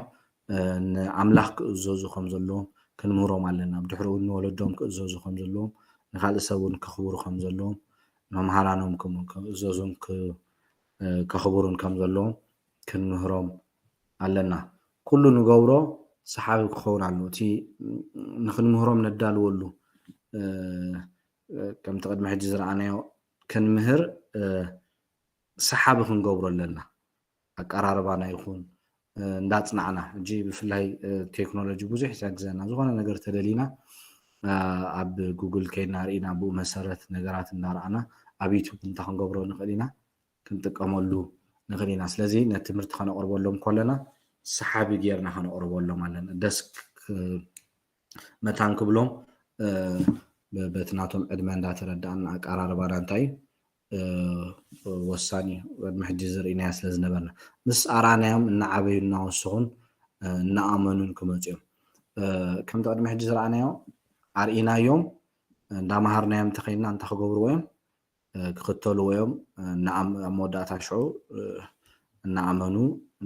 ንኣምላኽ ክእዘዙ ከም ዘለዎም ክንምህሮም ኣለና። ብድሕሪኡ ንወለዶም ክእዘዙ ከም ዘለዎም፣ ንኻልእ ሰብ እውን ከኽብሩ ከም ዘለዎም፣ መምሃራኖም ክእዘዙን ከኽብሩን ከም ዘለዎም ክንምህሮም ኣለና። ኩሉ ንገብሮ ሰሓቢ ክኸውን ኣለዎ። እቲ ንኽንምህሮም ነዳልወሉ ከምቲ ቅድሚ ሕጂ ዝረኣናዮ ክንምህር ሰሓቢ ክንገብሮ ኣለና። ኣቀራርባና ይኹን እንዳጽናዕና፣ ሕጂ ብፍላይ ቴክኖሎጂ ብዙሕ ይሕግዘና። ዝኾነ ነገር ተደሊና ኣብ ጉግል ከይና ርኢና ብኡ መሰረት ነገራት እንዳረኣና ኣብ ዩቱብ እንታይ ክንገብሮ ንኽእል ኢና፣ ክንጥቀመሉ ንኽእል ኢና። ስለዚ ነቲ ትምህርቲ ከነቕርበሎም ከለና ሰሓቢ ጌርና ከነቕርበሎም ኣለና። ደስ መታን ክብሎም በቲ ናቶም ዕድመ እንዳተረዳእና ኣቀራርባና እንታይ እዩ ወሳኒ እዩ። ቅድሚ ሕጂ ዝርኢናያ ስለ ዝነበርና ምስ ኣርኣናዮም እናዓበዩ እናወሰኹን እናኣመኑን ክመፁ እዮም። ከምቲ ቅድሚ ሕጂ ዝረኣናዮ ኣርኢናዮም እንዳመሃርናዮም እንተኸይንና እንታይ ክገብርዎ እዮም? ክኽተልዎ እዮም። ኣብ መወዳእታ ሽዑ እናኣመኑ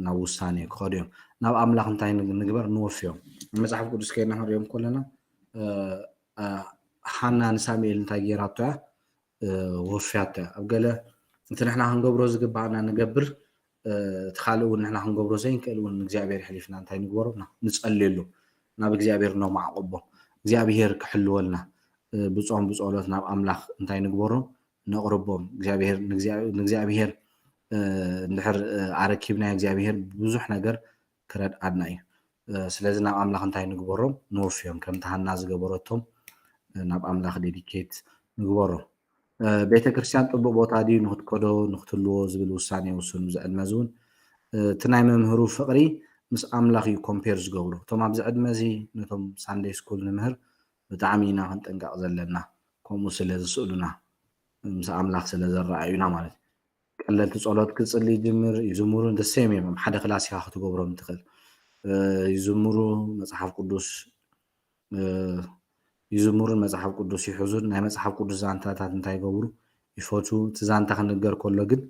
ናብ ውሳኔ ክኸዱ እዮም። ናብ ኣምላኽ እንታይ ንግበር ንወፍዮም። መፅሓፍ ቅዱስ ከይና ክንሪኦም ከለና ሃና ንሳሙኤል እንታይ ገይራቶ እያ? ወፍያቶ እያ። ኣብ ገለ እቲ ንሕና ክንገብሮ ዝግባኣና ንገብር፣ እቲ ካልእ እውን ንሕና ክንገብሮ ዘይንክእል እውን ንእግዚኣብሔር ሕሊፍና እንታይ ንግበሮ? ንጸልየሉ፣ ናብ እግዚኣብሔር ነማዕቆቦ፣ እግዚኣብሔር ክሕልወልና ብጾም ብጸሎት ናብ ኣምላኽ እንታይ ንግበሮ? ነቕርቦም። እግዚኣብሔር ንእግዚኣብሔር እንድሕር ኣረኪብናዮ እግዚኣብሔር ብዙሕ ነገር ክረድኣና እዩ። ስለዚ ናብ ኣምላኽ እንታይ ንግበሮም? ንወፍዮም። ከምቲ ሃና ዝገበረቶም ናብ ኣምላኽ ዴዲኬት ንግበሮም። ቤተ ክርስቲያን ጥቡቕ ቦታ ድዩ ንክትከዶ ንክትልዎ ዝብል ውሳኔ ይውስኑ። እዚ ዕድመ እዚ እውን እቲ ናይ መምህሩ ፍቕሪ ምስ ኣምላኽ እዩ ኮምፔር ዝገብሮ። እቶም ኣብዚ ዕድመ እዚ ነቶም ሳንደይ ስኩል ንምህር ብጣዕሚ ኢና ክንጥንቀቕ ዘለና። ከምኡ ስለ ዝስእሉና ምስ ኣምላኽ ስለ ዘረኣዩና ማለት እዩ። ቀለልቲ ጸሎት ክጽሊ ይጅምር ይዝምሩ ደሰም እዮም። ሓደ ክላስ ኢኻ ክትገብሮም ትኽእል። ይዝምሩ፣ መጽሓፍ ቅዱስ ይዝምሩን መጽሓፍ ቅዱስ ይሕዙን። ናይ መጽሓፍ ቅዱስ ዛንታታት እንታይ ይገብሩ ይፈቱ። እቲ ዛንታ ክንገር ከሎ ግን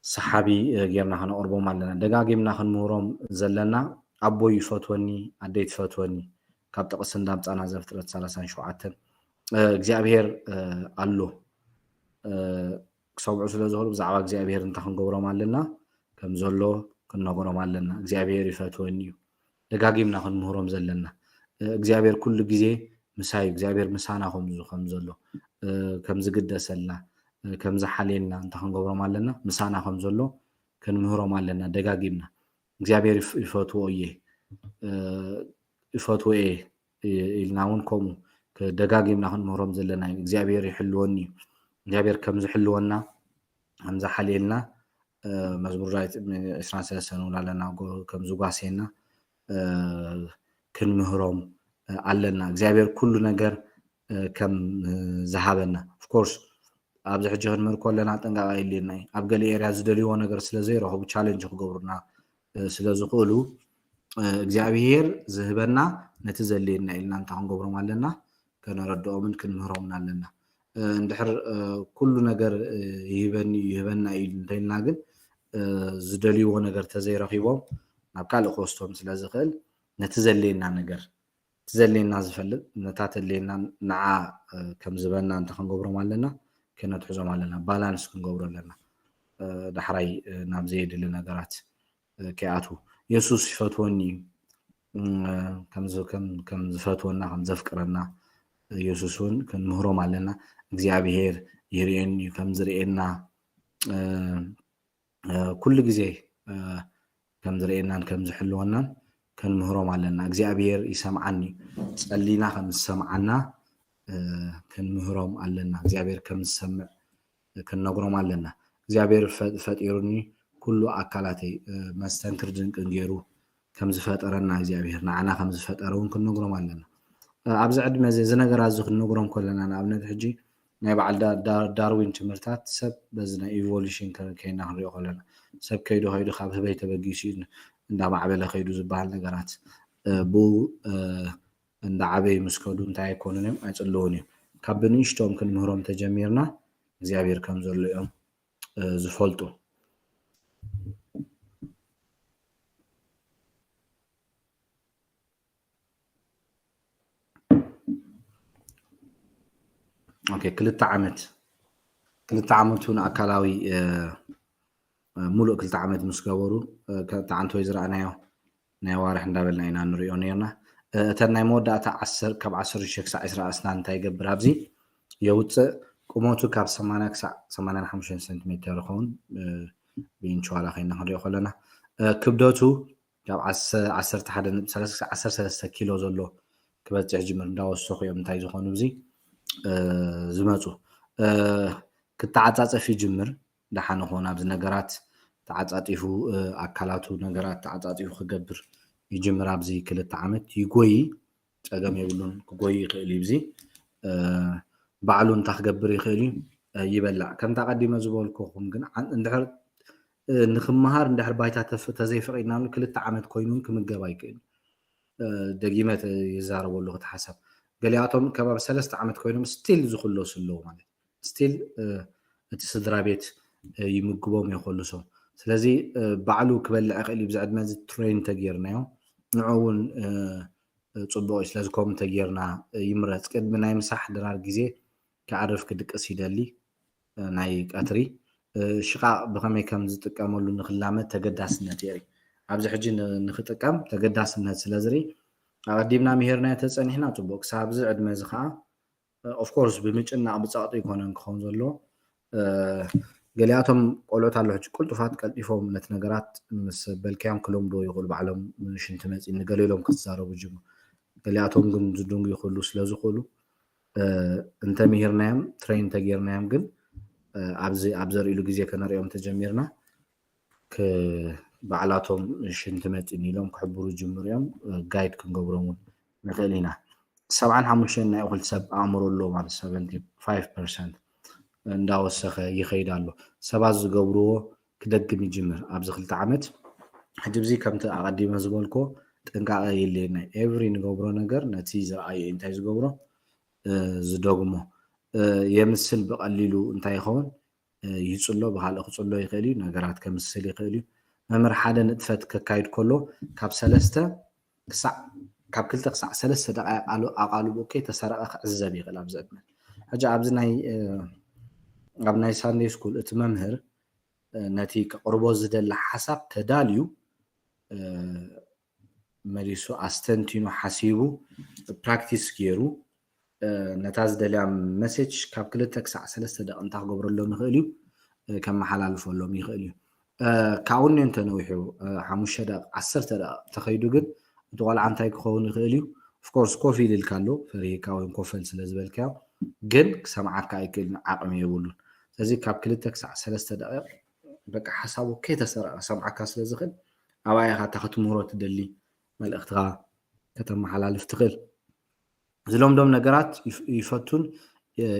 ሰሓቢ ጌርና ከነቕርቦም ኣለና። ደጋጊምና ክንምህሮም ዘለና ኣቦይ ይፈትወኒ ኣደይ ትፈትወኒ ካብ ጥቕሲ እንዳምጻና ዘፍጥረት ሰላሳን ሸውዓተን እግዚኣብሔር ኣሎ ክሰምዑ ስለ ዝኽእሉ ብዛዕባ እግዚኣብሔር እንታይ ክንገብሮም ኣለና? ከም ዘሎ ክንነግሮም ኣለና። እግዚኣብሔር ይፈትወኒ እዩ። ደጋጊምና ክንምህሮም ዘለና እግዚኣብሔር ኩሉ ግዜ ምሳይ እግዚኣብሔር ምሳና ከም ዘሎ ከም ዝግደሰልና ከም ዝሓልየልና እንታይ ክንገብሮም ኣለና? ምሳና ከም ዘሎ ክንምህሮም ኣለና። ደጋጊምና እግዚኣብሔር ይፈትዎ እየ ይፈትዎ እየ ኢልና እውን ከምኡ ደጋጊምና ክንምህሮም ዘለና እዩ። እግዚኣብሔር ይሕልወኒ እዩ። እግዚኣብሔር ከም ዝሕልወና ከም ዝሓልየልና መዝሙር ዳዊት ዕስራን ሰለስተን እውን ኣለና ከም ዝጓስየና ክንምህሮም ኣለና። እግዚኣብሔር ኩሉ ነገር ከም ዝሃበና ኦፍኮርስ ኣብዚ ሕጂ ክንምህር ከለና ጥንቃቐ የድልየና እዩ። ኣብ ገለ ኤርያ ዝደልይዎ ነገር ስለ ዘይረኽቡ ቻለንጅ ክገብሩና ስለ ዝኽእሉ እግዚኣብሔር ዝህበና ነቲ ዘድልየና ኢልና እንታይ ክንገብሮም ኣለና? ከነረድኦምን ክንምህሮምን ኣለና። እንድሕር ኩሉ ነገር ይህበኒ ይህበና እዩ እንተኢልና ግን ዝደልይዎ ነገር ተዘይረኺቦም ናብ ካልእ ክወስዶም ስለ ዝኽእል ነቲ ዘድልየና ነገር እቲ ዘድልየና ዝፈልጥ ነታ ተድልየና ንዓ ከም ዝበና እንተ ክንገብሮም ኣለና ከነትሕዞም ኣለና። ባላንስ ክንገብሮ ኣለና። ዳሕራይ ናብ ዘየድሊ ነገራት ከይኣትዉ። የሱስ ይፈትወኒ እዩ። ከም ዝፈትወና ከም ዘፍቅረና የሱስ እውን ክንምህሮም ኣለና። እግዚኣብሄር ይርእየኒ እዩ ከም ዝርእየና ኩሉ ግዜ ከም ዝርእየናን ከም ዝሕልወናን ክንምህሮም ኣለና። እግዚኣብሄር ይሰምዓኒ እዩ። ጸሊና ከም ዝሰምዓና ክንምህሮም ኣለና። እግዚኣብሄር ከም ዝሰምዕ ክንነግሮም ኣለና። እግዚኣብሔር ፈጢሩኒ ኩሉ ኣካላተይ መስተንክር ድንቅን ገይሩ ከም ዝፈጠረና እግዚኣብሔር ንዓና ከም ዝፈጠረ እውን ክንነግሮም ኣለና። ኣብዚ ዕድመ እዚ እዚ ነገራት እዚ ክንነግሮም ከለና ንኣብነት ሕጂ ናይ በዓል ዳርዊን ትምህርታት ሰብ በዚ ናይ ኢቮሉሽን ከይና ክንሪኦ ከለና ሰብ ከይዱ ከይዱ ካብ ህበይ ተበጊሱ እንዳማዕበለ ከይዱ ዝበሃል ነገራት ብኡ እንዳዓበዩ ምስ ከዱ እንታይ ኣይኮኑን እዮም ኣይፅልውን እዮም። ካብ ብንእሽቶም ክንምህሮም ተጀሚርና እግዚኣብሔር ከም ዘሎ እዮም ዝፈልጡ። ኦኬ፣ ክልተ ዓመት ክልተ ዓመቱ ንኣካላዊ ሙሉእ ክልተ ዓመት ምስ ገበሩ፣ እቲ ዓንተወይ ዝረኣናዮ ናይ ኣዋርሕ እንዳበልና ኢና ንሪኦ ነርና። እተን ናይ መወዳእታ ዓሰርተ ካብ ዓሰርተ ሽሕ ክሳዕ ዕስራ ኣስናን እንታይ ይገብር ኣብዚ የውፅእ? ቁመቱ ካብ ሰማንያ ክሳዕ ሰማንያን ሓሙሽተን ሴንቲሜተር ይኸውን። ብኢንች ዋላ ኮይና ክንሪኦ ከለና ክብደቱ ካብ ዓሰርተ ሓደ ነጥቢ ሰላሳ ክሳዕ ዓሰርተ ሰለስተ ኪሎ ዘሎ ክበፅሕ ጅምር። እንዳወሰኹ እዮም እንታይ ዝኾኑ እዚ ዝመፁ። ክተዓፃፀፍ ይጅምር። ደሓን ኾን ኣብዚ ነገራት ተዓፃፂፉ ኣካላቱ ነገራት ተዓፃፂፉ ክገብር ይጅምር። ኣብዚ ክልተ ዓመት ይጎይ፣ ፀገም የብሉን። ክጎይ ይኽእል እዩ። እዚ ባዕሉ እንታይ ክገብር ይኽእል እዩ? ይበላዕ። ከምታ ቀዲመ ዝበልኩኹም ግን እንድሕር ንክመሃር እንድሕር ባይታ ተዘይፈቂድናሉ ክልተ ዓመት ኮይኑን ክምገብ ኣይክእል። ደጊመ ይዛረበሉ ክትሓሰብ ገሊኣቶም ከባቢ ሰለስተ ዓመት ኮይኖም ስቲል ዝክለሱ ኣለዉ ማለት ስቲል እቲ ስድራ ቤት ይምግቦም የኮልሶም። ስለዚ ባዕሉ ክበልዕ ይኽእል እዩ። ብዚ ዕድመ እዚ ትሬን ተጌርናዮ ንዑ እውን ፅቡቅ እዩ። ስለዚ ከምኡ ተጌርና ይምረፅ። ቅድሚ ናይ ምሳሕ ድራር ግዜ ክዓርፍ ክድቅስ ይደሊ። ናይ ቀትሪ ሽቓቕ ብኸመይ ከም ዝጥቀመሉ ንክላመድ ተገዳስነት የርኢ። ኣብዚ ሕጂ ንክጥቀም ተገዳስነት ስለ ዝርኢ ኣቐዲምና ምሄርናዮ ተፀኒሕና ፅቡቅ። ክሳብ እዚ ዕድመ እዚ ከዓ ኦፍኮርስ ብምጭናቕ ብፀቕጢ ይኮነን ክኸውን ዘሎ። ገሊኣቶም ቆልዑት ኣለዉ ሕጂ ቅልጡፋት ቀልጢፎም ነቲ ነገራት ምስ በልካዮም ክለምድዎ ይኽእሉ ባዕሎም ሽንቲ መፂ ንገሊሎም ክትዛረቡ ጅምሩ። ገሊኣቶም ግን ዝድንጉ ይኽእሉ ስለ ዝኽእሉ እንተምሂርናዮም ትሬን እንተጌርናዮም ግን ኣብዚ ኣብ ዘርእሉ ግዜ ከነርእዮም ተጀሚርና ባዕላቶም ሽንቲ መፂን ኢሎም ክሕብሩ ጅምሩ እዮም። ጋይድ ክንገብሮም እውን ንኽእል ኢና። ሰብዓን ሓሙሽተን ናይ እኹል ሰብ ኣእምሮ ኣሎ ማለት ሰቨንቲ ፋይቭ ፐርሰንት እንዳወሰኸ ይኸይድ ኣሎ። ሰባት ዝገብርዎ ክደግም ይጅምር ኣብዚ ክልተ ዓመት። ሕጂ ብዚ ከምቲ ኣቐዲመ ዝበልኮ ጥንቃቐ የድልየና። ኤቭሪ ንገብሮ ነገር ነቲ ዝረኣዮ እንታይ ዝገብሮ ዝደግሞ የምስል። ብቐሊሉ እንታይ ይኸውን ይፅሎ፣ ብካልእ ክፅሎ ይኽእል እዩ። ነገራት ከምስል ይኽእል እዩ። መምህር ሓደ ንጥፈት ከካይድ ከሎ ካብ ሰለስተ ክሳዕ ካብ ክልተ ክሳዕ ሰለስተ ደቃይቕ ኣቃልቦ ከይተሰረቐ ክዕዘብ ይኽእል ኣብዚ ዕድመ። ሕጂ ኣብዚ ናይ ኣብ ናይ ሳንደይ ስኩል እቲ መምህር ነቲ ከቕርቦ ዝደሊ ሓሳብ ተዳልዩ መሊሱ ኣስተንቲኑ ሓሲቡ ፕራክቲስ ገይሩ ነታ ዝደልያ መሴጅ ካብ ክልተ ክሳዕ ሰለስተ ደቂ እንታይ ክገብረሎም ይኽእል እዩ ከመሓላልፈሎም ይኽእል እዩ። ካብኡ እንተነዊሑ ሓሙሽተ ደቂ ዓሰርተ ደቂ ተኸይዱ ግን እቲ ቆልዓ እንታይ ክኸውን ይኽእል እዩ? ኦፍኮርስ ኮፍ ኢልልካ ኣሎ ፈሪህካ ወይ ኮፈል ስለ ዝበልካዮ ግን ክሰምዓካ ኣይክእልን ዓቕሚ የብሉን። ስለዚ ካብ ክልተ ክሳዕ ሰለስተ ደቂቕ በቃ ሓሳቡ ከይተሰረቐ ክሰምዓካ ስለ ዝኽእል ኣብኣ ኢኻ እታ ክትምህሮ ትደሊ መልእኽትኻ ከተመሓላልፍ ትኽእል። ዝለምዶም ነገራት ይፈቱን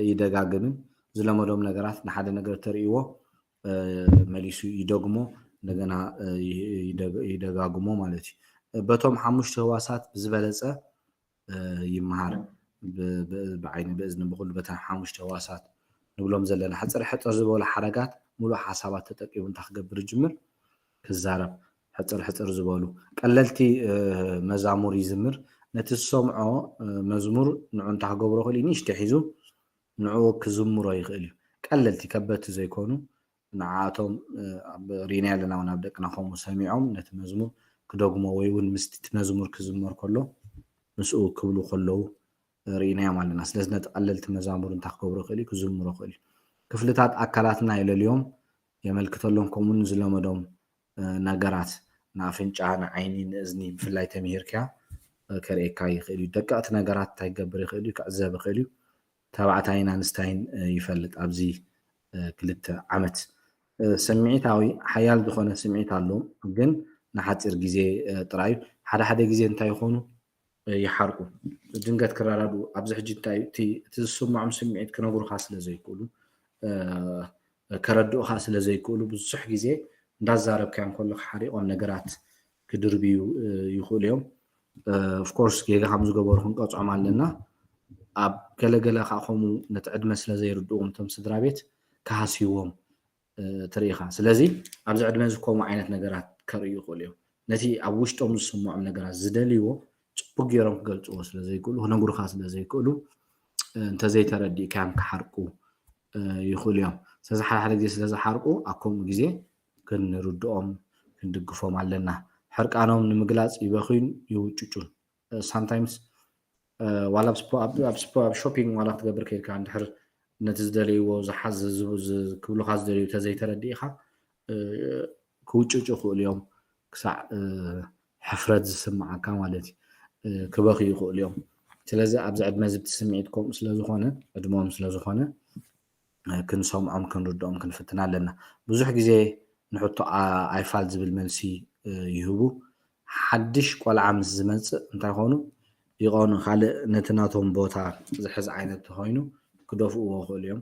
ይደጋግምን። ዝለመዶም ነገራት ንሓደ ነገር ተርእይዎ መሊሱ ይደግሞ፣ እንደገና ይደጋግሞ ማለት እዩ። በቶም ሓሙሽተ ህዋሳት ብዝበለፀ ይመሃር። ብዓይኒ፣ ብእዝኒ፣ ብኩሉ በተን ሓሙሽተ ህዋሳት ንብሎም ዘለና ሕፅር ሕፅር ዝበሉ ሓረጋት ሙሉእ ሓሳባት ተጠቂሙ እንታይ ክገብር ይጅምር? ክዛረብ። ሕፅር ሕፅር ዝበሉ ቀለልቲ መዛሙር ይዝምር። ነቲ ዝሰምዖ መዝሙር ንዑ እንታይ ክገብሮ ክእል እዩ? ንእሽተ ሒዙ ንዑ ክዝምሮ ይኽእል እዩ። ቀለልቲ ከበድቲ ዘይኮኑ ንዓኣቶም ሪናዮ ኣለና እውን ኣብ ደቅና ከምኡ ሰሚዖም ነቲ መዝሙር ክደግሞ ወይ እውን ምስቲ እቲ መዝሙር ክዝመር ከሎ ምስኡ ክብሉ ከለዉ ርኢናዮም ኣለና። ስለዚ ነቲ ቀለልቲ መዛሙር እንታይ ክገብሮ ይኽእል እዩ? ክዝምሮ ይኽእል እዩ። ክፍልታት ኣካላትና የለልዮም፣ የመልክተሎም፣ ከምኡ እውን ዝለመዶም ነገራት ንኣፍንጫ፣ ንዓይኒ፣ ንእዝኒ ብፍላይ ተምሂርካያ ከርእየካ ይኽእል እዩ። ደቀቕቲ ነገራት እንታይ ክገብር ይኽእል እዩ? ክዕዘብ ይኽእል እዩ። ተባዕታይን ኣንስታይን ይፈልጥ ኣብዚ ክልተ ዓመት። ስምዒታዊ ሓያል ዝኾነ ስምዒት ኣሎ፣ ግን ንሓፂር ግዜ ጥራይ እዩ። ሓደ ሓደ ግዜ እንታይ ይኾኑ? ይሓርቁ፣ ድንገት ክረዳድኡ። ኣብዚ ሕጂ እንታይ እቲ ዝስምዖም ስምዒት ክነግሩኻ ስለ ዘይክእሉ፣ ከረድኡኻ ስለ ዘይክእሉ ብዙሕ ግዜ እንዳዛረብካዮም ከለኻ ሓሪቖም ነገራት ክድርብዩ ይኽእሉ እዮም። ኦፍኮርስ ጌጋ ከም ዝገበሩ ክንቀፅዖም ኣለና። ኣብ ገለገለ ከዓ ከምኡ ነቲ ዕድመ ስለ ዘይርድእዎም እቶም ስድራ ቤት ክሃስይዎም ትርኢ ኢኻ። ስለዚ ኣብዚ ዕድመ እዚ ከምኡ ዓይነት ነገራት ከርእዩ ይኽእሉ እዮም። ነቲ ኣብ ውሽጦም ዝስምዖም ነገራት ዝደልይዎ ጽቡቅ ገይሮም ክገልጽዎ ስለ ዘይክእሉ፣ ክነግሩኻ ስለ ዘይክእሉ፣ እንተዘይተረዲእካዮም ክሓርቁ ይኽእሉ እዮም። ስለዚ ሓደ ሓደ ግዜ ስለ ዝሓርቁ ኣብ ከምኡ ግዜ ክንርድኦም ክንድግፎም ኣለና። ሕርቃኖም ንምግላጽ ይበኽዩን ይውጭጩን። ሳምታይምስ ዋላ ኣብ ሾፒንግ ዋላ ክትገብር ከይድካ እንድሕር ነቲ ዝደለይዎ ክብሉካ ዝደልዩ ተዘይተረዲእካ ክውጭጩ ይኽእሉ እዮም። ክሳዕ ሕፍረት ዝስምዓካ ማለት እዩ። ክበኽዩ ይኽእሉ እዮም። ስለዚ ኣብዚ ዕድመ እዚ እቲ ስምዒት ከምኡ ስለዝኾነ ዕድመኦም ስለዝኾነ ክንሰምዖም ክንርድኦም ክንፍትን ኣለና። ብዙሕ ግዜ ንሕቶ ኣይፋል ዝብል መልሲ ይህቡ። ሓድሽ ቆልዓ ምስ ዝመፅእ እንታይ ኮኑ ይቐኑ ካልእ ነቲ ናቶም ቦታ ዝሕዝ ዓይነት ተኮይኑ ክደፍእዎ ይኽእሉ እዮም።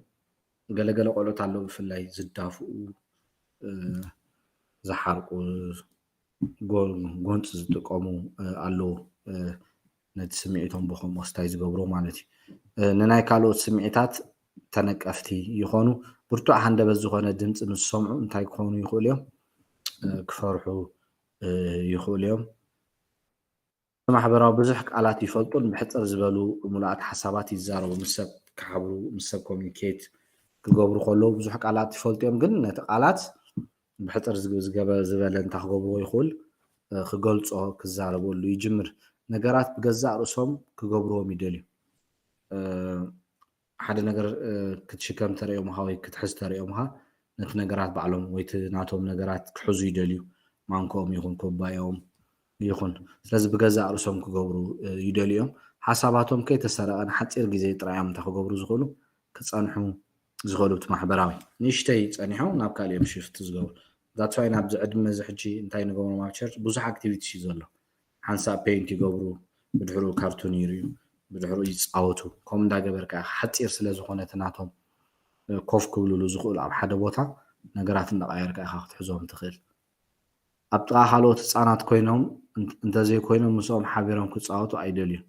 ገለገለ ቆልዑት ኣለዉ ብፍላይ ዝዳፍኡ ዝሓርቁ ጎንፂ ዝጥቀሙ ኣለዉ። ነቲ ስምዒቶም ብከምኡ ክስታይ ዝገብሮ ማለት እዩ። ንናይ ካልኦት ስምዒታት ተነቀፍቲ ይኾኑ። ብርቱዕ ሃንደበት ዝኾነ ድምፂ ምስ ሰምዑ እንታይ ክኾኑ ይኽእሉ እዮም? ክፈርሑ ይኽእሉ እዮም። ማሕበራዊ ብዙሕ ቃላት ይፈልጡን ብሕፅር ዝበሉ ምሉኣት ሓሳባት ይዛረቡ። ምስ ሰብ ክሓብሩ ምስ ሰብ ኮሚኒኬት ክገብሩ ከለዉ ብዙሕ ቃላት ይፈልጡ እዮም፣ ግን ነቲ ቃላት ብሕፅር ዝበለ እንታይ ክገብርዎ ይኽእል ክገልፆ ክዛረበሉ ይጅምር። ነገራት ብገዛእ ርእሶም ክገብርዎም ይደልዩ። ሓደ ነገር ክትሽከም ተርእዮምኻ ወይ ክትሕዝ ተርእዮምኻ ነቲ ነገራት ባዕሎም ወይ ናቶም ነገራት ክሕዙ ይደልዩ። ማንኮኦም ይኹን ኩባያኦም ይኹን ስለዚ ብገዛእ ርእሶም ክገብሩ ይደልዮም። ሓሳባቶም ከይተሰረቐ ንሓፂር ግዜ ጥራዮም እንታይ ክገብሩ ዝኽእሉ ክፀንሑ ዝኽእሉ እቲ ማሕበራዊ ንእሽተይ ፀኒሖም ናብ ካልኦም ሽፍት ዝገብሩ that's why ናብዚ ዕድመ እዚ ሕጂ እንታይ ንገብሮም ኣብ ቸርች ብዙሕ ኣክቲቪቲስ እዩ ዘሎ። ሓንሳብ ፔይንት ይገብሩ፣ ብድሕሩ ካርቱን ይርእዩ፣ ብድሕሩ ይፃወቱ። ከምኡ እንዳገበርካ ሓፂር ስለ ዝኾነ እቲ ናቶም ኮፍ ክብልሉ ዝኽእሉ ኣብ ሓደ ቦታ ነገራት እንዳቐየርካ ኢኻ ክትሕዞም ትኽእል። ኣብ ጥቓ ካልኦት ህፃናት ኮይኖም እንተዘይኮይኖም ምስኦም ሓቢሮም ክፃወቱ ኣይደልዩን።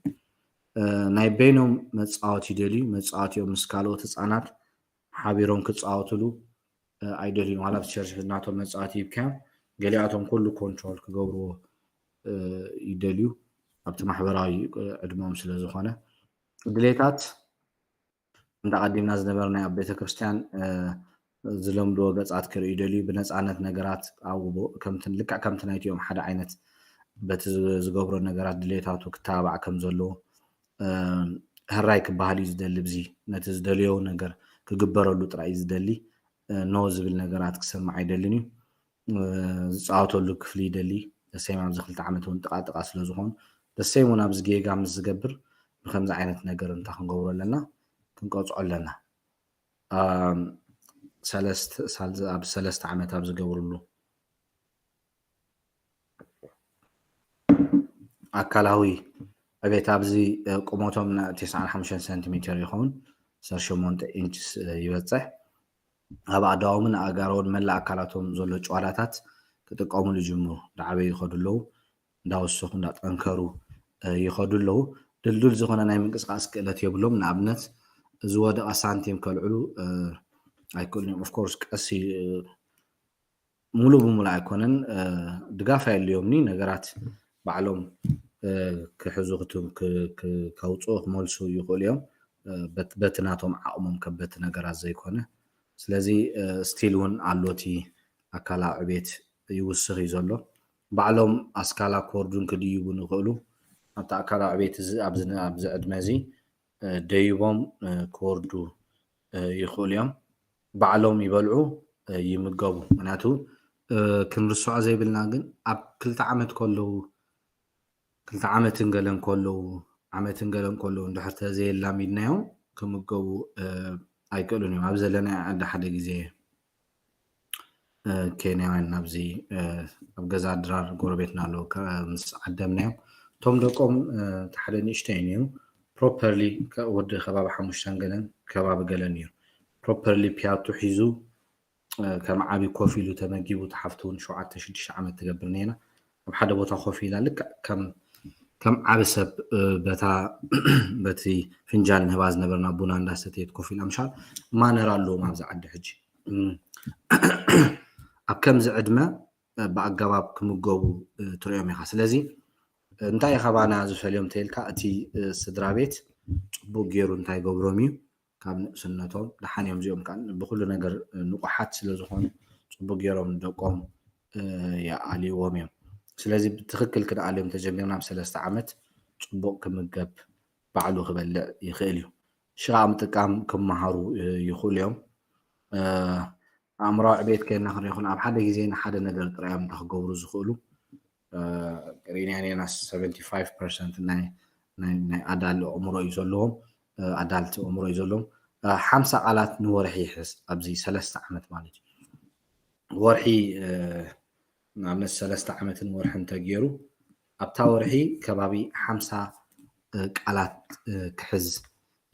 ናይ በይኖም መፃወት ይደልዩ። መፃወቲኦም ምስ ካልኦት ህፃናት ሓቢሮም ክፃወትሉ ኣይደልዩን። ዋላ ኣብቲ ቸርች ናቶም መፃወቲ ሂብካዮም ገሊኣቶም ኩሉ ኮንትሮል ክገብርዎ ይደልዩ ኣብቲ ማሕበራዊ ዕድመኦም ስለ ዝኾነ ድሌታት እንዳ ቀዲምና ዝነበርናዮ ኣብ ቤተክርስትያን ዝለምድዎ ገጻት ክርእዩ ይደልዩ። ብነጻነት ነገራት ኣብኡ ከምቲ ልክዕ ከምቲ ናይቲኦም ሓደ ዓይነት በቲ ዝገብሮ ነገራት ድሌታቱ ክተባባዕ ከም ዘለዎ ህራይ ክበሃል እዩ ዝደሊ። ብዚ ነቲ ዝደልዮ ነገር ክግበረሉ ጥራይ እዩ ዝደሊ። ኖ ዝብል ነገራት ክሰምዕ ኣይደልን እዩ። ዝፃወተሉ ክፍሊ ይደሊ። ደሰይም ኣብዚ ክልተ ዓመት እውን ጥቃጥቃ ስለ ዝኾኑ ደሰይም እውን ኣብዚ ጌጋ ምስ ዝገብር ብከምዚ ዓይነት ነገር እንታይ ክንገብሮ ኣለና ክንቀፅዖ ኣለና። ኣብ ሰለስተ ዓመት ኣብ ዝገብርሉ ኣካላዊ ዕቤት ኣብዚ ቁመቶም ቴስዓን ሓሙሽተን ሰንቲሜተር ይኸውን። ዓሰርተ ሸሞንተ ኢንችስ ይበፅሕ። ኣብ ኣእዳዎምን ኣእጋሮምን መላእ ኣካላቶም ዘሎ ጭዋዳታት ክጥቀሙሉ ይጅምሩ። እንዳዓበዩ ይኸዱ ኣለዉ፣ እንዳወሰኹ እንዳጠንከሩ ይኸዱ ኣለዉ። ድልዱል ዝኾነ ናይ ምንቅስቃስ ክእለት የብሎም። ንኣብነት ዝወደቐ ሳንቲም ከልዕሉ ኣይክእሉን እዮም። ኦፍኮርስ ቀስ ሙሉ ብሙሉ ኣይኮነን ድጋፍ ኣየድልዮምኒ ነገራት ባዕሎም ክሕዙ ከውፅኡ ክመልሱ ይኽእሉ እዮም። በቲ ናቶም ዓቕሞም ከበቲ ነገራት ዘይኮነ ስለዚ ስቲል እውን ኣሎ እቲ ኣካላዊ ዕቤት ይውስኽ እዩ ዘሎ። ባዕሎም ኣስካላ ኮርዱን ክድይቡ ንኽእሉ ኣብቲ ኣካላዊ ዕቤት ኣብዚ ዕድመ እዚ ደይቦም ክወርዱ ይኽእሉ እዮም። ባዕሎም ይበልዑ ይምገቡ። ምክንያቱ ክንርስዖ ዘይብልና ግን ኣብ ክልተ ዓመት ከለዉ ክልተ ዓመትን ገለን ከለዉ ዓመትን ገለን ከለዉ እንድሕር ተዘየላሚድናዮም ክምገቡ ኣይክእሉን እዮም። ኣብ ዘለናዮ ዓዲ ሓደ ግዜ ኬንያውያን ናብዚ ኣብ ገዛ ድራር ጎረቤትና ኣለዉ ምስ ዓደምናዮም እቶም ደቆም እቲ ሓደ ንእሽተይ ነይሩ ፕሮፐርሊ ወዲ ከባቢ ሓሙሽተን ገለን ከባቢ ገለን ነይሩ ፕሮፐርሊ ፒያቱ ሒዙ ከም ዓቢ ኮፍ ኢሉ ተመጊቡ ተሓፍቲ እውን ሸውዓተ ሽዱሽተ ዓመት ትገብር ነይና ኣብ ሓደ ቦታ ኮፍ ኢላ ልክዕ ከም ከም ዓቢ ሰብ በታ በቲ ፍንጃል ንህባ ዝነበርና ቡና እንዳሰተየት ኮፍ ኢላ ምሻል ማነር ኣለዎም ኣብዚ ዓዲ ሕጂ። ኣብ ከምዚ ዕድመ ብኣገባብ ክምገቡ ትሪኦም ኢኻ። ስለዚ እንታይ ኢኻ ባና ዝፈልዮም ተይልካ እቲ ስድራ ቤት ጽቡቅ ገይሩ እንታይ ገብሮም እዩ ካብ ንእስነቶም ደሓን እዮም። እዚኦም ከዓ ብኩሉ ነገር ንቁሓት ስለዝኾኑ ጽቡቅ ገይሮም ደቆም ይኣልይዎም እዮም። ስለዚ ብትኽክል ክንኣልዮም ተጀሚርና ኣብ ሰለስተ ዓመት ጽቡቅ ክምገብ ባዕሉ ክበልዕ ይኽእል እዩ። ሽቓቕ ምጥቃም ክመሃሩ ይኽእሉ እዮም። ኣእምራዊ ዕቤት ከየናኽር ይኹን ኣብ ሓደ ግዜ ንሓደ ነገር ጥራይ እዮም ክገብሩ ዝኽእሉ። ሪናኔና ሰቨንቲ ፋይቭ ፐርሰንት ናይ ኣዳል ኣእምሮ እዩ ዘለዎም ኣዳልት ኣእምሮ እዩ ዘለዎም። ሓምሳ ቃላት ንወርሒ ይሕዝ ኣብዚ ሰለስተ ዓመት ማለት እዩ። ወርሒ ንኣብነት ሰለስተ ዓመትን ወርሒ እንተገይሩ ኣብታ ወርሒ ከባቢ ሓምሳ ቃላት ክሕዝ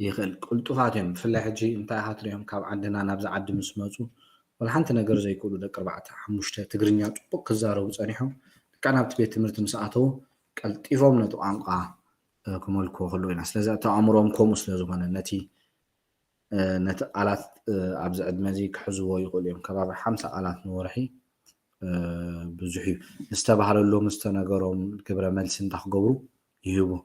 ይኽእል። ቅልጡፋት እዮም። ብፍላይ ሕጂ እንታይ ኢኻ ትሪኦም ካብ ዓድና ናብዚ ዓዲ ምስ መፁ ወላ ሓንቲ ነገር ዘይክእሉ ደቂ ኣርባዕተ ሓሙሽተ ትግርኛ ፅቡቅ ክዛረቡ ፀኒሖም ልክዕ ናብቲ ቤት ትምህርቲ ምስ ኣተዉ ቀልጢፎም ነቲ ቋንቋ ክመልክዎ ከለዉ ኢና። ስለዚ እቲ ኣእምሮኦም ከምኡ ስለዝኾነ ነቲ ነቲ ቃላት ኣብዚ ዕድመ እዚ ክሕዝዎ ይኽእሉ እዮም። ከባቢ ሓምሳ ቃላት ንወርሒ ብዙሕ እዩ። ዝተባህለሎም ዝተነገሮም ግብረ መልሲ እንዳክገብሩ ይህቡ።